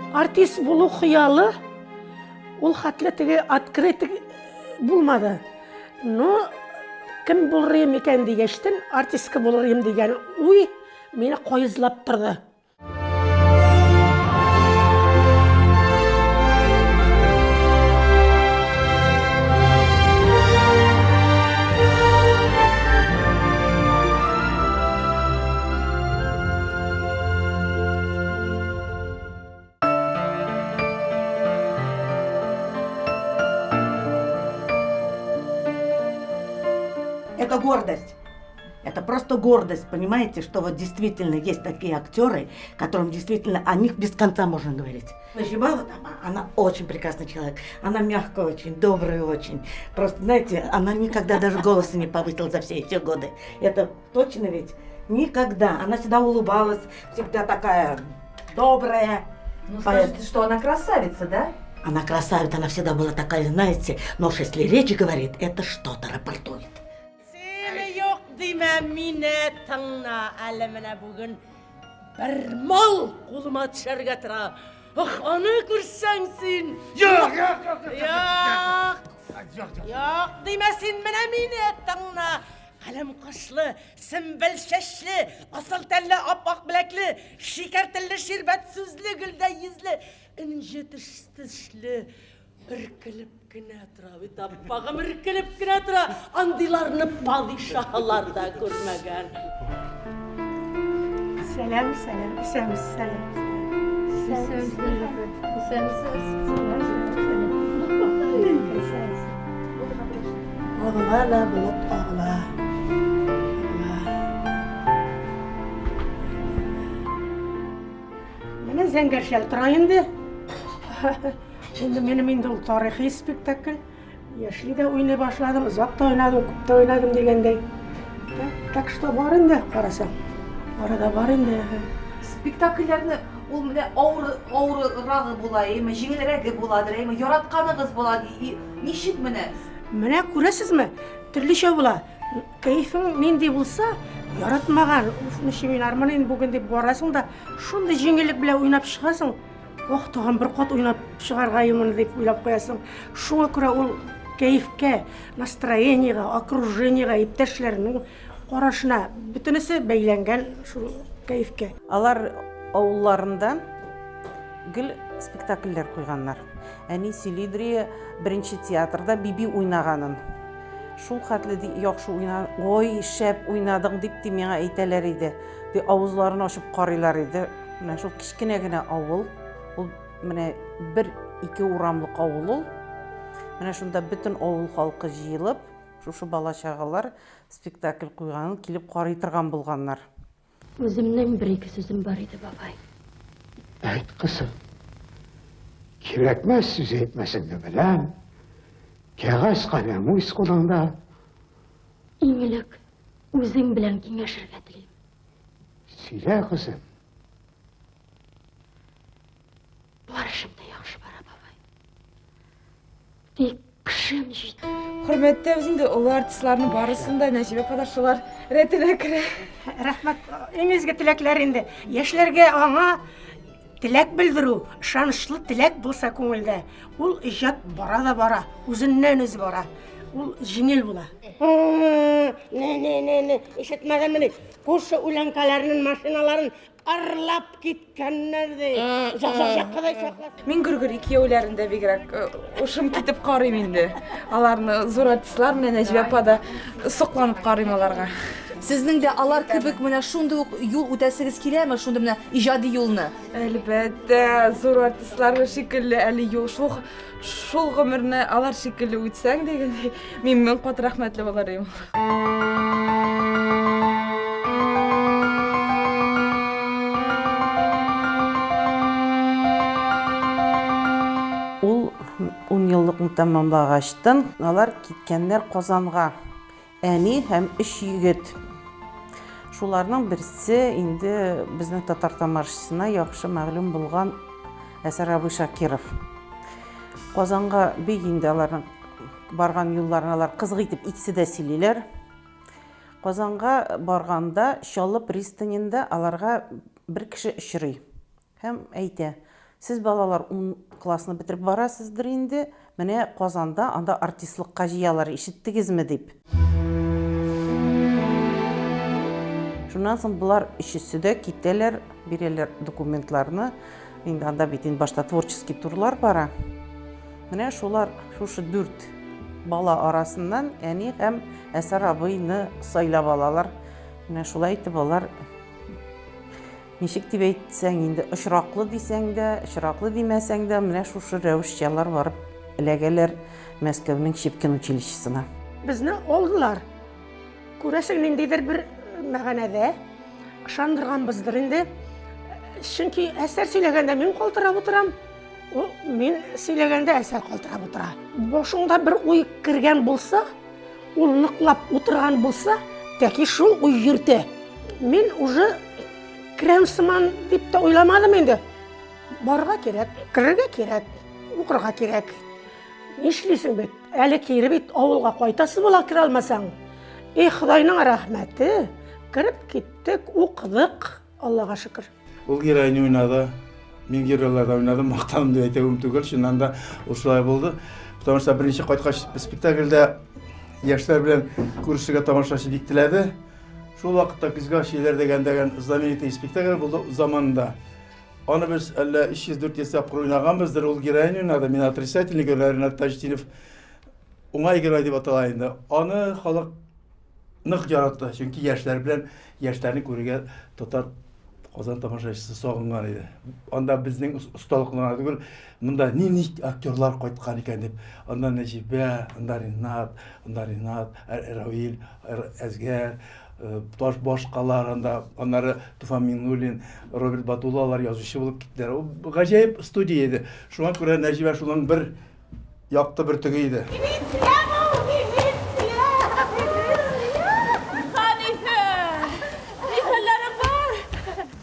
Артист булу хыялы ул хәтле теге открытый булмады. Но кем булыр идем икән дигәчтен, артистка булыр идем дигән уй мине каезлап торды. Это гордость. Это просто гордость, понимаете, что вот действительно есть такие актеры, которым действительно о них без конца можно говорить. Нажимала там, она очень прекрасный человек, она мягкая очень, добрая очень. Просто, знаете, она никогда даже голоса не повысила за все эти годы. Это точно ведь? Никогда. Она всегда улыбалась, всегда такая добрая. Ну, скажите, что она красавица, да? Она красавица, она всегда была такая, знаете, но уж если речь говорит, это что-то рапортует. Сине юк димә, мине тыңла әле менә бүген бер мал кулыма төшәргә тора. Ох, аны күрсәң син. Юк, юк, юк, юк. Юк, юк димә син менә мине тыңла. Каләм кашлы, сөмбел чәчле, асыл тәнле, ап-ак беләкле, шикәр телле, ширбәт сүзле, гөлдәй йөзле, энҗе тешле, Өркелеп кенә тора бит, аппагым, өркелеп кенә тора. Андыйларны падишаһлар да күрмәгән. Сәлам, сәлам, исәнмесез, сәлам. Исәнмесез. Исәнмесез. Агыла ла болыт агыла. Агыла. Менә зәңгәр шәл тора инде. Инде минем инде ул тарихи спектакль. Яшьли дә уйный башладым, озак та уйнадым, күп тә уйнадым дигәндәй. Так, так что бар инде, карасаң. Арада бар инде. Спектакльләрне ул менә авыр авыррагы була, әйме, җиңелрәге буладыр, әйме, яратканыгыз була. Ничек менә? Менә күрәсезме, төрлечә була. Кәефең нинди булса, яратмаган, уф, ничек уйнармын инде бүген дип барасың да, шундый җиңеллек белән уйнап чыгасың. Ох, тагын бер кат уйнап чыгарга моны дип уйлап куясың. Шуңа күрә ул кәефкә, настроениегә, окружениегә, иптәшләренең карашына бөтенесе бәйләнгән шул кәефкә. Алар авылларында гел спектакльләр куйганнар. Әни сөйлидер, беренче театрда Биби уйнаганын. Шул хәтле ди, яхшы уйна, ой, шәп уйнадың дип ди миңа әйтәләр иде. Ди авызларын ачып карыйлар иде. Менә шул кечкенә генә авыл, ул менә бер ике урамлык авыл ул. Менә шунда бөтен авыл халкы җыелып, шушы бала-чагалар спектакль куйганын килеп карый торган булганнар. Үземнең бер-ике сүзем бар иде, бабай. Әйт, кызым. Кирәкмәс сүз әйтмәсеңне беләм. Кәгазь каләм үз кулыңда. Иң элек үзең белән киңәшергә телим. Сөйлә, кызым. Бар эшем дә яхшы бара, бабай. Тик кешем җитми. Хөрмәттәбез инде олы артистларны барысын да, Нәҗибә апа да шулар рәтенә керә. Рәхмәт. Иң изге теләкләр инде. Яшьләргә аңа теләк белдерү, ышанычлы теләк булса күңелдә, ул иҗат бара да бара, үзеннән-үзе бара. Ул җиңел була. Не, не, не, не, ишетмәдеңмени? Күрше үләнкәләрнең машиналарын ырлап киткәннәр ди. Жак, жак, жак, Ходай сакласын. Мин Гөргөри кияүләрен дә бигрәк э, ушым китеп карыйм инде. Аларны зур артистлар менә Нәҗибә апа да сокланып карыйм аларга. Сезнең дә алар кебек менә шундый ук юл үтәсегез киләме, шундый менә иҗади юлны? Әлбәттә, зур артистлар шикелле әле юл шул Шул гомерне алар шикелле үтсәң дигәндәй, мин мең кат рәхмәтле булыр идем. Ул ун еллыкны тәмамлагачтын, алар киткәннәр Казанга. Әни һәм өч егет. Шуларның берсе инде безнең татар тамашачысына яхшы мәгълүм булган Әсәр абый Шакиров. Казанга бик инде аларның барган юлларын алар кызык итеп икесе дә сөйлиләр. Казанга барганда Чаллы пристанендә аларга бер кеше очрый һәм әйтә: Сез, балалар, ун классны бетереп барасыздыр инде, менә Казанда анда артистлыкка җыялар, ишеттегезме, дип. Шуннан соң болар өчесе дә китәләр, бирәләр документларны. Инде анда бит инде башта творческий турлар бара. Менә шулар, шушы дүрт бала арасыннан әни һәм Әсәр абыйны сайлап алалар. Менә шулай итеп алар ничек дип әйтсәң инде, очраклы дисәң дә, очраклы димәсәң дә, менә шушы рәвешчә алар барып эләгәләр Мәскәүнең Щепкин училищесына. Безне алдылар. Күрәсең, ниндидер бер мәгънәдә ышандырганбыздыр инде. Чөнки әсәр сөйләгәндә мин калтырап утырам, ул мин сөйләгәндә әсәр калтырап утыра. Башыңда бер уй кергән булса, ул ныклап утырган булса, тәки шул уй йөртә. Мин уже керәм сыман дип тә уйламадым инде. Барырга кирәк, керергә кирәк, укырга кирәк. Нишлисең бит? Әле кире бит авылга кайтасы була керә алмасаң. И Ходайның рәхмәте, кереп киттек, укыдык, Аллага шөкер. Ул героиня уйнады. Мин геройларда уйнадым, мактандым дип әйтүем түгел, чыннан да ул шулай булды. Потому что беренче кайткач спектакльдә яшьләр белән күрешергә тамашачы бик теләде. Шул вакытта Көзге аш дигән дигән знаменитый спектакль булды заманында. Аны без әллә 300-400 тапкыр уйнаганбыздыр, ул героиня уйнады, мин отрицательный герой, Ренат Таҗетдинов уңай герой дип атала инде. Аны халык нык яратты, чөнки яшьләр белән яшьләрне күрергә татар Казан тамашачысы сагынган иде. Анда безнең осталыкны гына түгел, монда нинди актерлар кайткан икән дип. Анда Нәҗибә, анда Ринат, анда Ринат, Равил, Әзгәр, Таш башкалар анда, аннары Туфан Миңнуллин, Роберт Батуллалар язучы булып киттеләр. Ул гаҗәеп студия иде. Шуңа күрә Нәҗибә шуның бер якты бөртеге иде. Хәнифә! Ни хәлләрең бар?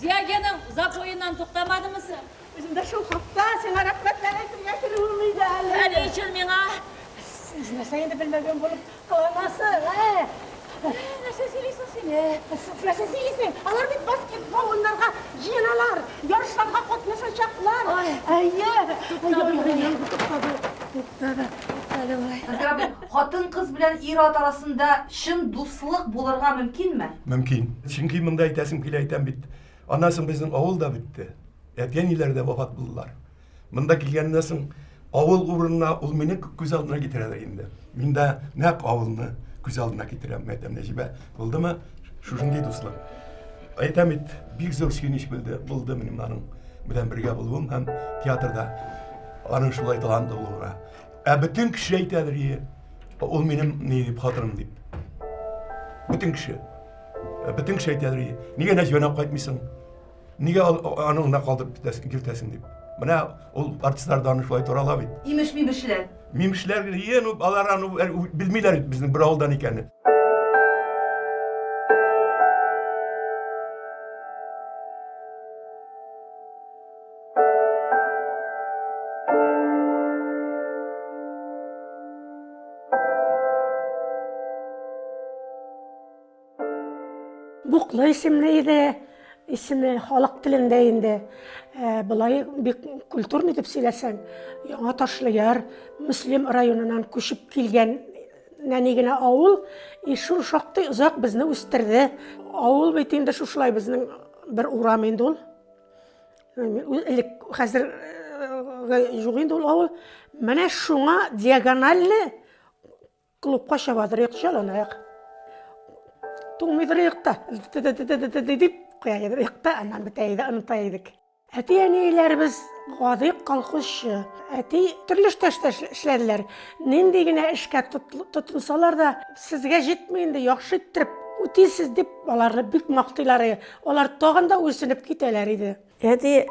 Дягеның запоеннан туктамадымы соң? Үзем дә шул хакта сиңа рәхмәтләр әйтергә керүем иде әле. Ә ни өчен миңа? Сез нәрсә инде белмәгән булып кыланасың, ә? Нәрсә сөйлисең син, ә? Нәрсә сөйлисең? Алар бит баскетбол уйнарга җыеналар, ярышларга катнашачаклар. Әйе. Туктады, туктады. Туктады, ой. Әзгар абый, хатын-кыз белән ир-ат арасында чын дуслык булырга мөмкинме? Мөмкин. Чөнки монда әйтәсем килә, әйтәм бит. Аннан соң безнең авыл да бетте. Әти-әниләр дә вафат булдылар. Монда килгәннән соң авыл урынына ул мине күз алдына китерәдер инде. Мин дә нәкъ авылны күз алдына китерәм. Әйтәм, Нәҗибә, булдымы? Шушындый дуслык. Әйтәм бит, бик зур сөенеч булды, булды минем аның белән бергә булуым һәм театрда аның шулай талантлы булуына. Ә бөтен кеше әйтәдер, ие, ул минем ни дип хатыным дип. Бөтен кеше. Бөтен кеше әйтәдер, ие, нигә Нәҗибәне алып кайтмыйсың? Нигә аны гына калдырып китәсең, кертәсең дип. Менә ул артистлар да аны шулай торала бит. Имеш-мимешләр. Мимешләр, ие, ну, алар аны белмиләр бит безнең бер авылдан икәнне. Буклы исемле иде, исеме халык телендә инде. Ә, болай бик культурный дип сөйләсәң, Яңа Ташлыяр, Мөслим районыннан күчеп килгән нәни генә авыл, и шул шактый озак безне үстерде. Авыл бит инде шушылай безнең бер урам инде ул. Элек хәзер юк инде ул авыл. Менә шуңа диагональне Клубка чабадыр юк, яланаяк. Туңмыйдыр юк та, дип куя идек юк та, аннан бетә иде, оныта идек. Әти-әниләребез гади колхозчы. Әти төрле эштә эшләделәр. Нинди генә эшкә тотынсалар да, сезгә җитми инде, яхшы иттереп үтисез дип, аларны бик мактыйлар иде. Алар тагын да үсенеп китәләр иде. Әти,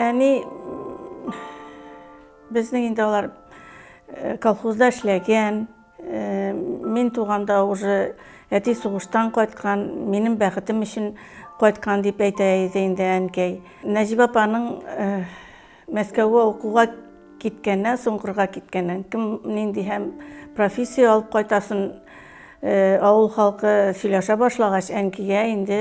әни безнең инде алар э, колхозда эшләгән. Э, мин туганда уже әти сугыштан кайткан, минем бәхетем өчен кайткан дип әйтә иде инде әнкәй. Нәҗибә апаның э, Мәскәүгә укуга киткәннән соң, укырга киткәннән, кем нинди һәм профессия алып кайтасын авыл халкы сөйләшә башлагач, әнкигә инде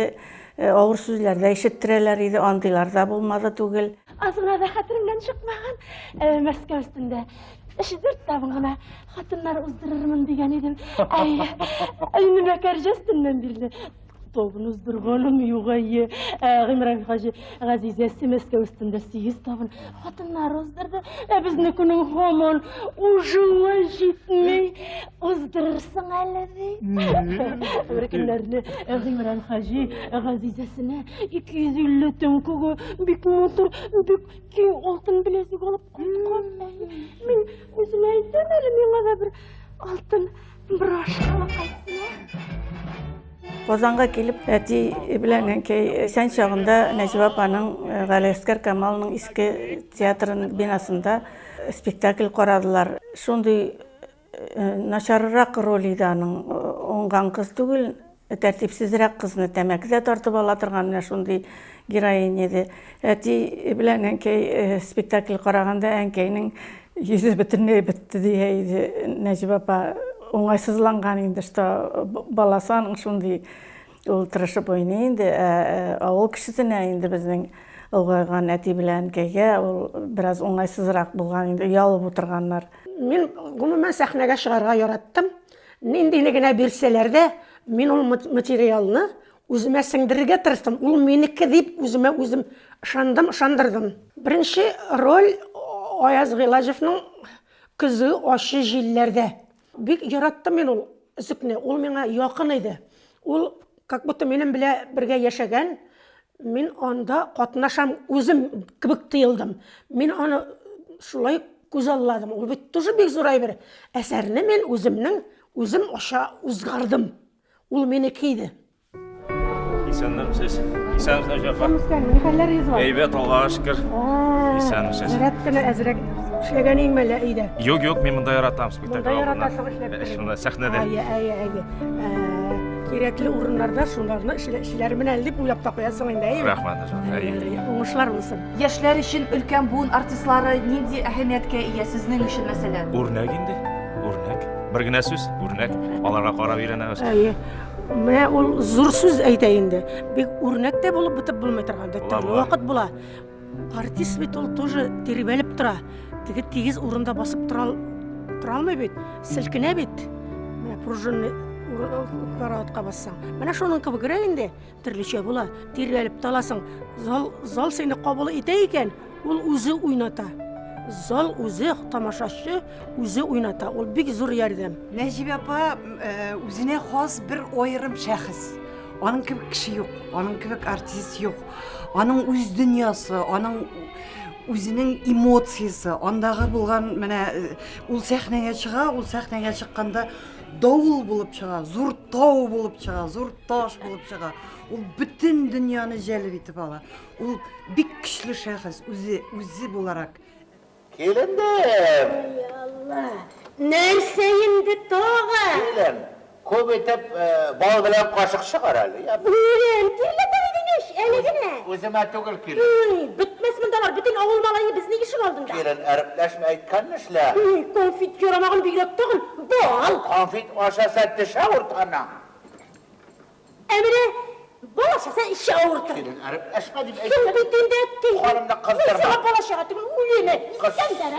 авыр сүзләр дә ишеттерәләр иде, андыйлар да булмады түгел. Аз гына да хәтеремнән чыкмаган. Мәскәү өстендә өч-дүрт табын гына хатыннар уздырырмын дигән идем. Әй, инде менә кәрҗә өстеннән бирле табын уздырганым юк, әйе. Гыймран хаҗи Газизәсе Мәскәү өстендә 8 табын хатыннар уздырды. Ә безнекенең һаман ужуы җитми. Уздырырсың әле, ди. Бер көннәрне Гыймран хаҗи Газизәсенә 250 тәңкәгә бик матур, бик киң алтын беләзек алып кайткан. Мин үзенә әйтәм әле, миңа да бер алтын брошка алып кайтсын. Казанга килеп, әти белән әнкәй исән чагында Нәҗибә апаның Галиәсгар Камалның иске театрын бинасында спектакль карадылар. Шундый начаррак роль иде аның. Уңган кыз түгел, тәртипсезрәк кызны тәмәке дә тартып ала торган менә шундый героиня иде. Әти белән әнкәй спектакль караганда әнкәйнең йөзе бөтенләй бетте дия иде Нәҗибә апа. Уңайсызланган инде, что баласы аның шундый, ул тырышып уйный инде, ә авыл кешесенә инде безнең олгайган әти белән әнкәйгә ул бераз уңайсызрак булган инде, оялып утырганнар. Мин гомумән сәхнәгә чыгарга яраттым. Ниндине генә бирсәләр дә, мин ул материалны үземә сеңдерергә тырыштым. Ул минеке дип үземә үзем ышандым, ышандырдым. Беренче роль Аяз Гыйлаҗевның Көзге ачы җилләрдә. Бик яраттым мин ул өзекне. Ул миңа якын иде. Ул как будто минем белән бергә яшәгән. Мин анда катнашам, үзем кебек тоелдым. Мин аны шулай күзалладым. Ул бит тоже бик зур әйбер. Әсәрне мин үземнең үзем аша узгардым. Ул минеке иде. Исәнмесез. Исәнмесез, Наҗия апа. Исәнмесез, ни хәлләрегез бар? Әйбәт, Аллага шөкер. Исәнмесез. Рәт кенә әзрәк эшләгән иң мәлә өйдә. Юк, юк, мин монда яратам спектакль. Монда яратасың эшләп. Шунда сәхнәдә. Әйе, әйе, әйе. Кирәкле урыннарда шуларны эшләрмен әле дип уйлап та куясың инде, әйе. Рәхмәт, Наҗия апа. Әйе. Уңышлар булсын. Яшьләр өчен өлкән буын артистлары нинди әһәмияткә ия сезнең өчен, мәсәлән? Үрнәк инде, үрнәк. Бер генә сүз, үрнәк. Аларга карап өйрәнәбез. Әйе. Менә ул зур сүз әйтә инде. Бик үрнәк тә булып бетеп булмый торган. Төрле вакыт була. Артист бит ул тоже тирбәлеп тора. Теге тигез урында басып тора, тора алмый бит. Селкенә бит. Менә пружинный караватка бассаң. Менә шуның кебегрәк инде. Төрлечә була. Тирбәлеп таласың. Зал, зал сине кабул итә икән, ул үзе уйната. Зал үзе, тамашачы үзе уйната. Ул бик зур ярдәм. Нәҗибә апа э, үзенә хас бер аерым шәхес. Аның кебек кеше юк, аның кебек артист юк. Аның үз дөньясы, аның үзенең эмоциясе, андагы булган менә э, ул сәхнәгә чыга, ул сәхнәгә чыкканда давыл булып чыга, зур тау булып чыга, зур таш булып чыга. Ул бөтен дөньяны җәлеп итеп ала. Ул бик көчле шәхес, үзе, үзе буларак. Килендем! Ай Алла! Нәрсә инде тагы? Килен, күп итеп бал белән кашык чыгар әле, яме? Үләм, тирләтә идең ич, әле генә. Үземә түгел, килен. Ой, бетмәс монда алар, бөтен авыл малае безнең ишек алдында. Килен, әрепләшмә, әйткәнне эшлә. Ой, конфет ярамаган бигрәк тагын, бал! Конфет ашаса теш авырта аның. Ә менә бал ашаса эче авыртыр. Килен, әрепләшмә дип әйттем. Соң бит инде, әткәй. Канымны кыздырма. Мин сиңа бал ашарга түгел, үлеме. Искәндәр.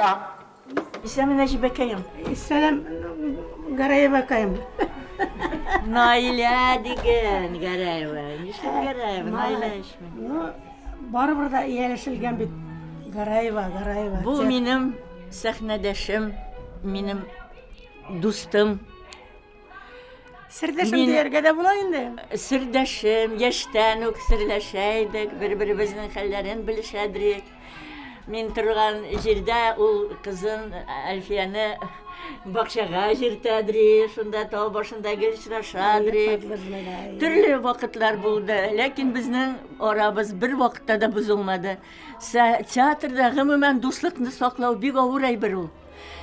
Исәнме, Нәҗибәкәем. Сәлам, Гәрәевакаем. Наилә диген, Гәрәева. Нишләп Гәрәева? Наилә ичми. Ну, барыбер да ияләшелгән бит. Гәрәева, Гәрәева. Бу минем сәхнәдәшем, минем дустым. Сердәшем дияргә дә була инде. Сердәшем, яшьтән үк серләшә идек, бер-беребезнең хәлләрен белешә идек. Мин торган җирдә ул кызын Әлфияне бакчага җиртәдри, шунда тау башында гел очрашадри. Төрле вакытлар булды, ләкин безнең арабыз бер вакытта да бозылмады. Театрда гомумән дуслыкны саклау бик авыр әйбер ул.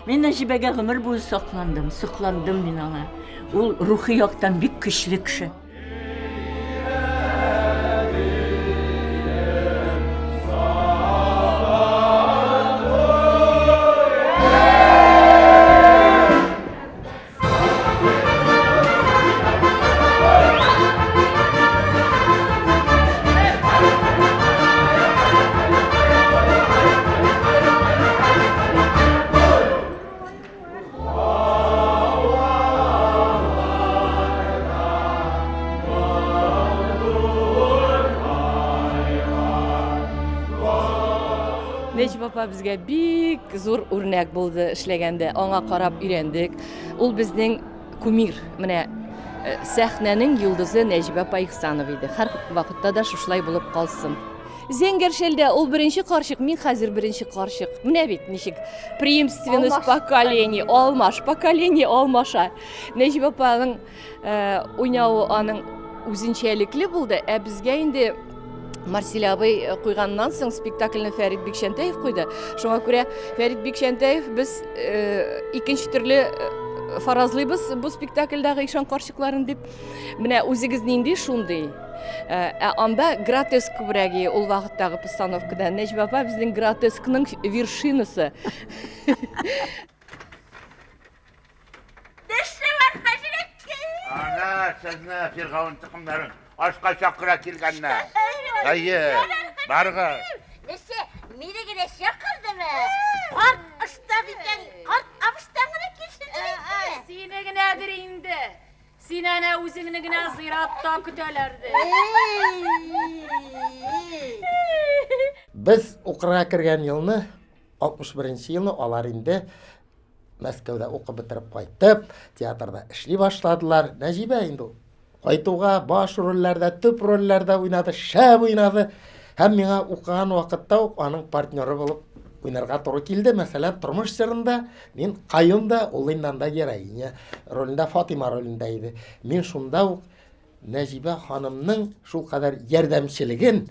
Мин Нәҗибәгә гомер буе сокландым, сокландым мин аңа. Ул рухи яктан бик көчле кеше. Нәҗип апа безгә бик зур үрнәк булды эшләгәндә. Аңа карап өйрәндек. Ул безнең кумир. Менә э, сәхнәнең йолдызы Нәҗибә апа Ихсанова иде. Һәр вакытта да шушылай булып калсын. Зәңгәр шәлдә ул беренче карчык, мин хәзер беренче карчык. Менә бит ничек преемственность поколений, алмаш, поколение алмаша. Нәҗибә апаның э, уйнавы аның үзенчәлекле булды, ә безгә инде Марсель абый э, куйганнан соң спектакльне Фәрит Бикчәнтәев куйды. Шуңа күрә Фәрит Бикчәнтәев без э, икенче төрле э, фаразлыйбыз бу спектакльдәге ишан карчыкларын дип. Менә үзегез нинди шундый. Э, ә анда гротеск күбрәк ул вакыттагы постановкада. Нәҗибә апа безнең гротескның вершинасы. Нәрсә бар, хәзрәткәй? Ана, сезне фиргавен токымнарын ашка чакыра килгәннәр. Әйе, барыгыз. Нәрсә, мине генә чакырдымы? Карт остабикәң, карт абыстаң гына килсен дип әйттеме? Сине генәдер инде. Син әнә үзеңне генә зиратта көтәләрдер. Без укырга кергән елны, 61 елны алар инде Мәскәүдә укып бетереп кайтып, театрда эшли башладылар. Нәҗибә инде кайтуга баш рольләрдә, төп рольләрдә уйнады, шәп уйнады. Һәм миңа укыган вакытта ук аның партнеры булып уйнарга туры килде. Мәсәлән, тормыш җырында мин Каюм да, ул инде анда героиня ролендә, Фатима ролендә иде. Мин шунда ук Нәҗибә ханымның шулкадәр ярдәмчелеген,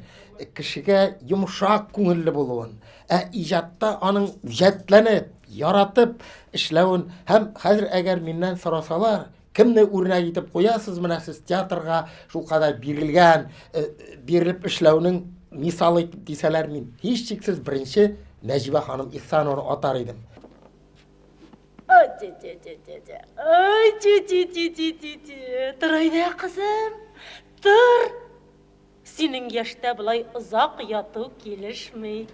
кешегә йомшак күңелле булуын, ә иҗатта аның үҗәтләнеп, яратып эшләвен һәм хәзер әгәр миннән сорасалар, кемне үрнәк итеп куясыз менә сез театрга шулкадәр бирелгән, э, бирелеп эшләүнең мисалы итеп дисәләр, мин һичшиксез беренче Нәҗибә ханым Ихсанованы атар идем. Ай, ти-ти-ти-ти-ти. Ай, ти-ти-ти-ти-ти-ти. Тор әйдә, кызым. Тор. Синең яшьтә болай озак яту килешми.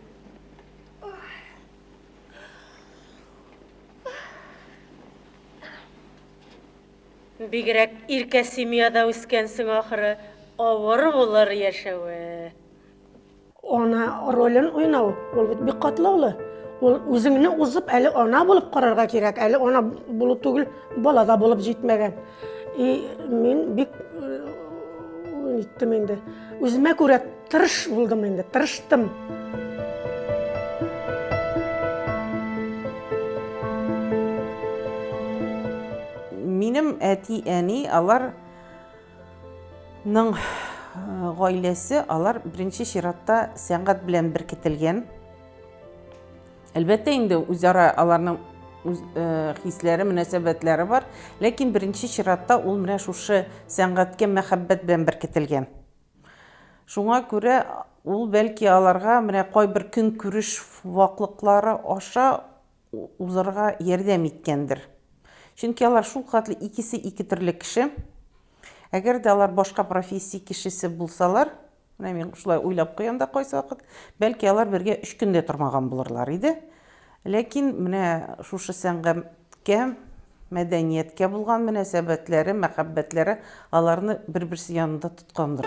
Бигрәк иркә семьяда үскәнсең ахры, авыр булыр яшәве. Ана ролен уйнау, ул бит бик катлаулы. Ул үзеңне узып, әле ана булып карарга кирәк. Әле ана булу түгел, бала да булып җитмәгән. И мин бик ниттем инде. Үземә күрә тырыш булдым инде, тырыштым. Минем әти-әни, алар ның гаиләсе, алар беренче чиратта сәнгать белән беркетелгән. Әлбәттә инде үзара аларның үз хисләре, мөнәсәбәтләре бар, ләкин беренче чиратта ул менә шушы сәнгатькә мәхәббәт белән беркетелгән. Шуңа күрә ул бәлки аларга менә кайбер көнкүреш ваклыклары аша узарга ярдәм иткәндер. Чөнки алар шулхәтле икесе ике төрле кеше. Әгәр дә алар башка профессия кешесе булсалар, менә мин шулай уйлап куям да кайсы вакыт, бәлки алар бергә өч көн дә тормаган булырлар иде. Ләкин менә шушы сәнгатькә, мәдәнияткә булган мөнәсәбәтләре, мәхәббәтләре аларны бер-берсе янында тоткандыр.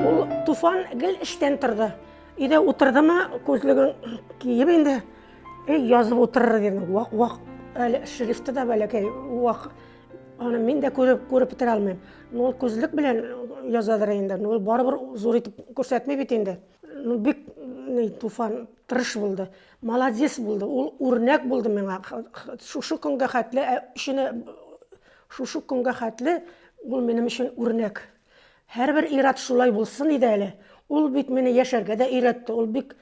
Ул Туфан гел эштән торды. Өйдә утырдымы, күзлеген киеп инде, эй, язып утырыр дидем. Вак-вак, әле шрифты да бәләкәй, вак. Аны мин дә күреп, күреп бетерә алмыйм. Ну, ул күзлек белән язадыр инде. Ну, ул барыбер зур итеп күрсәтми бит инде. Ну, бик ни, Туфан тырыш булды. Молодец булды. Ул үрнәк булды миңа. Шушы көнгә хәтле, өчене шушы көнгә хәтле ул минем өчен үрнәк. Һәрбер ир-ат шулай булсын иде әле. Ул бит мине яшәргә дә өйрәтте. Ул бик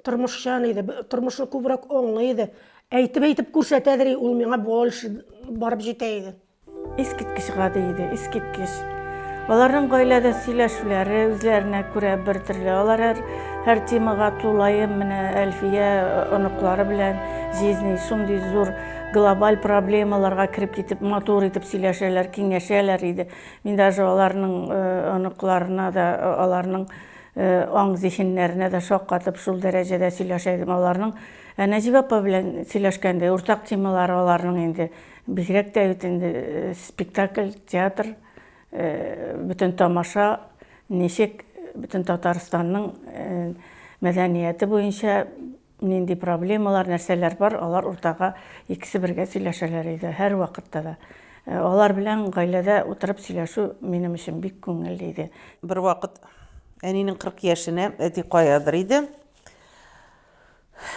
тормышчан иде, тормышны күбрәк аңлый иде. Әйтеп-әйтеп күрсәтәдер, ул миңа больше барып җитә иде. Искиткеч гади иде, искиткеч. Аларның гаиләдә сөйләшүләре үзләренә күрә бер төрле. Алар һәр, һәр темага тулаем менә Әлфия оныклары белән җизни шундый зур глобаль проблемаларга кереп китеп матур итеп сөйләшәләр, киңәшәләр иде. Мин даже аларның оныкларына да аларның Аң-зиһеннәренә дә шаккатып, шул дәрәҗәдә сөйләшә идем аларның. Ә Нәҗибә апа белән сөйләшкәндә, уртак темалары аларның инде, бигрәк тә бит инде спектакль, театр, бөтен тамаша ничек бөтен Татарстанның мәдәнияте буенча нинди проблемалар, нәрсәләр бар, алар уртага икесе бергә сөйләшәләр иде, һәрвакытта да. Алар белән гаиләдә утырып сөйләшү минем өчен бик күңелле иде. Бервакыт әнинең 40 яшенә әти каядыр иде.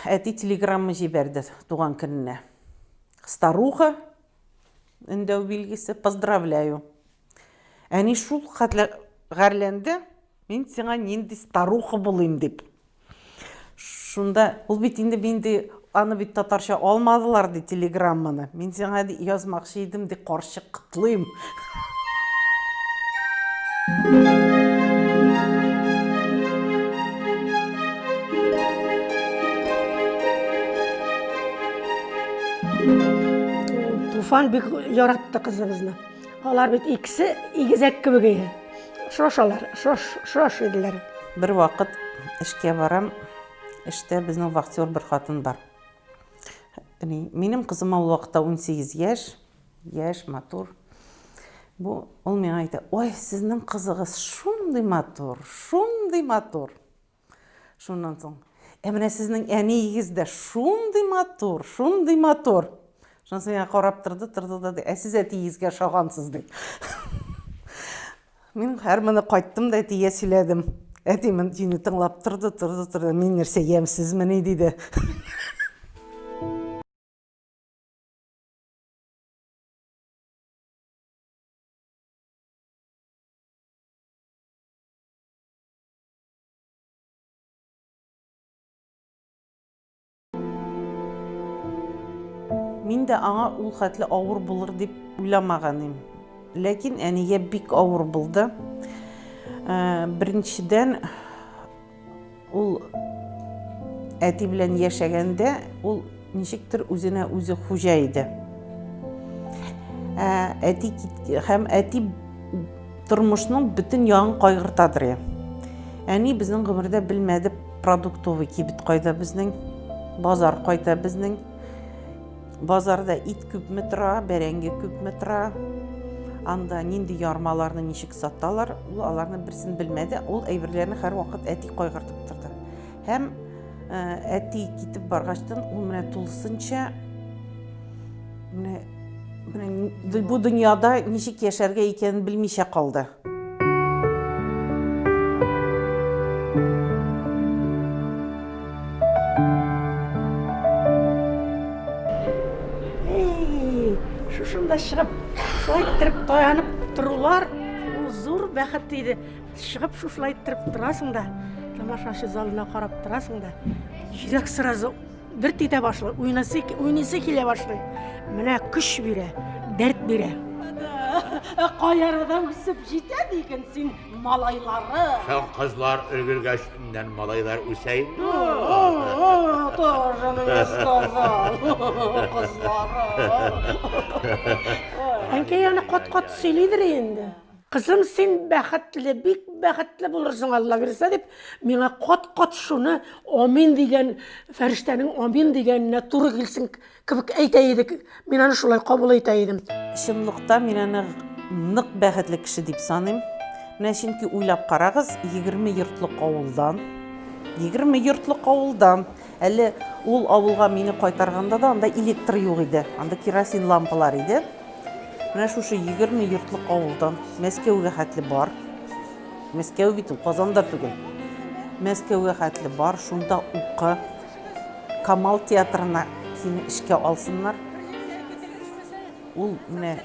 Әти телеграмма җибәрде туган көненә. Старуха, өндәү билгесе, поздравляю. Әни шул хәтле гарьләнде, мин сиңа нинди старуха булыйм дип. Шунда ул бит инде мин ди, аны бит татарча алмадылар ди телеграмманы. Мин сиңа ди язмакчы идем ди, карчык котлыйм. Туфан бик яратты кызыбызны. Алар бит икесе игезәк кебек иде. Шошалар, шош, шош иделәр. Бер вакыт эшкә барам, эштә безнең вахтер бер хатын бар. Минем кызыма ул вакытта 18 яшь, яшь, матур. Бу ул миңа әйтә, "Ой, сезнең кызыгыз шундый матур, шундый матур." Шуннан соң, ә менә сезнең әниегез дә шундый матур, шундый матур. Шуннан соң миңа карап торды, торды да, ә сез әтиегезгә ошагансыз, ди. Мин һәр моны кайттым да әтигә сөйләдем. Әти мине тыңлап торды, торды, торды. Мин нәрсә, ямьсезмени, диде. Мин дә аңа ул хәтле авыр булыр дип уйламаган идем. Ләкин әнигә бик авыр булды. Э, беренчедән, ул әти белән яшәгәндә, ул ничектер үзенә үзе хуҗа иде. Ә, әти һәм әти тормышның бөтен ягын кайгыртадыр. Әни безнең гомердә белмәде продуктовый кибет кайда безнең, базар кайда безнең. Базарда ит күпме тора, бәрәңге күпме тора, анда нинди ярмаларны ничек саталар, ул аларны берсен белмәде. Ул әйберләрне һәрвакыт әти кайгыртып торды. Һәм әти китеп баргачтан ул менә тулысынча менә менә бу дөньяда ничек яшәргә икәнен белмичә калды. Эй, шушында чыгып, шулай иттереп таянып торулар, ул зур бәхет иде. Чыгып шушылай иттереп торасың да, тамашачы залына карап торасың да, йөрәк сразу дерт итә башлый, уйнасы, уйныйсы килә башлый. Менә көч бирә, дәрт бирә. Ә кай арада үсеп җитә диген син малайлары. Соң кызлар өлгергәч, иннән малайлар үсә инде. Тоже мне сказал. Кызлары. Әнкәй аны кат-кат сөйлидер инде. Кызым, син бәхетле, бик бәхетле булырсың, Алла бирсә, дип, миңа кат-кат шуны амин дигән, фәрештәнең амин дигәненә туры килсен кебек әйтә идек. Мин аны шулай кабул итә идем. Чынлыкта мин аны нык бәхетле кеше дип саныйм. Менә чөнки уйлап карагыз, 20 йортлык авылдан, 20 йортлык авылдан, әле ул авылга мине кайтарганда да анда электр юк иде, анда керосин лампалар иде. Менә шушы 20 йортлык авылдан Мәскәүгә хәтле бар. Мәскәү бит ул Казанда түгел. Мәскәүгә хәтле бар, шунда укы. Камал театрына сине эшкә алсыннар. Ул менә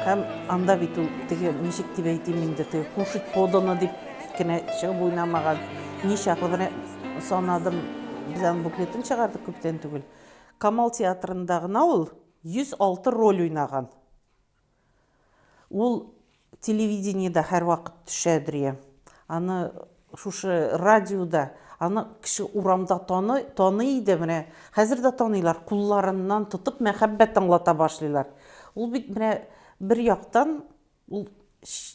һәм анда бит ул теге ничек дип әйтим инде, теге кушать подано дип кенә чыгып уйнамаган. Ничаклы менә санадым, без аның буклетын чыгардык күптән түгел. Камал театрында гына ул 106 роль уйнаган. Ул телевидениедә һәрвакыт төшәдер я. Аны шушы радиода, аны кеше урамда таный, таный иде менә. Хәзер дә таныйлар, кулларыннан тотып мәхәббәт аңлата башлыйлар. Ул бит менә бер яктан ул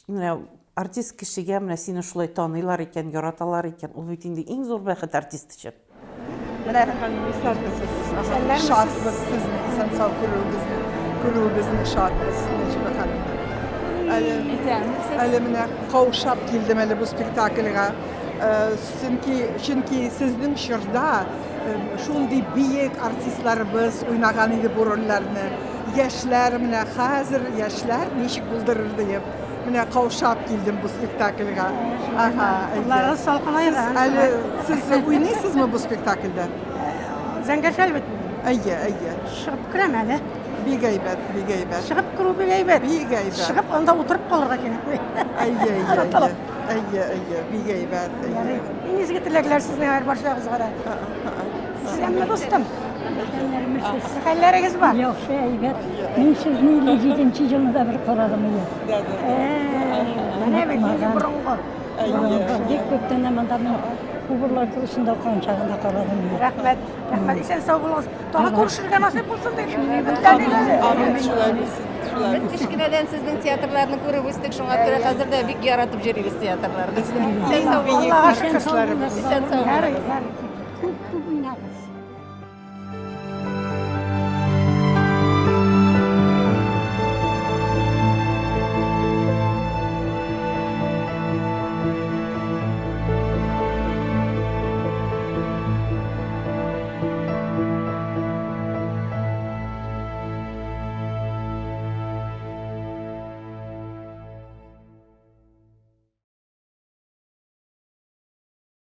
менә Артист кешегә менә сине шулай таныйлар икән, яраталар икән, ул бит инде иң зур бәхет артист өчен. Менә исәнмесез. Шатбыз сезне исән-сау күрүебезне, күрүебезне шатбыз, Нәҗибә ханым. Әле, әле менә каушап килдем әле бу спектакльгә. Чөнки, чөнки сезнең чорда шундый биек артистларыбыз уйнаган иде бу рольләрне. Яшьләр менә хәзер яшьләр ничек булдырыр диеп. Менә каушап килдем бу спектакльгә. Ага, Кулларыгыз салкынайган. Әле сез уйныйсызмы бу спектакльдә? Зәңгәр шәл бит. Әйе, әйе. Чыгып керәм әле. Бик әйбәт, бик әйбәт. Чыгып керү бик әйбәт. Бик әйбәт. Чыгып анда утырып калырга кирәк. Әйе, әйе, әйе. Әйе, әйе, бик әйбәт. Әйе. Иң изге теләкләр сезнең һәр барчагызга да. Исәнме, дустым? Хәлләрегез бар? Яхшы, әйбәт. Мин сезне 57 елны да бер карадым инде. Менә бит нинди борынгы. Бик күптән монда мин убырлар курсында укыган чагында карадым. Рәхмәт. Рәхмәт, исән сау булыгыз. Тагы күрешергә насыйп булсын дип. Өметләник әле. Амин, шулай булсын. Без кечкенәдән сезнең театрларны күреп үстек, шуңа күрә хәзер дә бик яратып йөрибез театрларда. Исән сау булыгыз. Аллага шөкер. Исән сау булыгыз. Күп күп уйнагыз.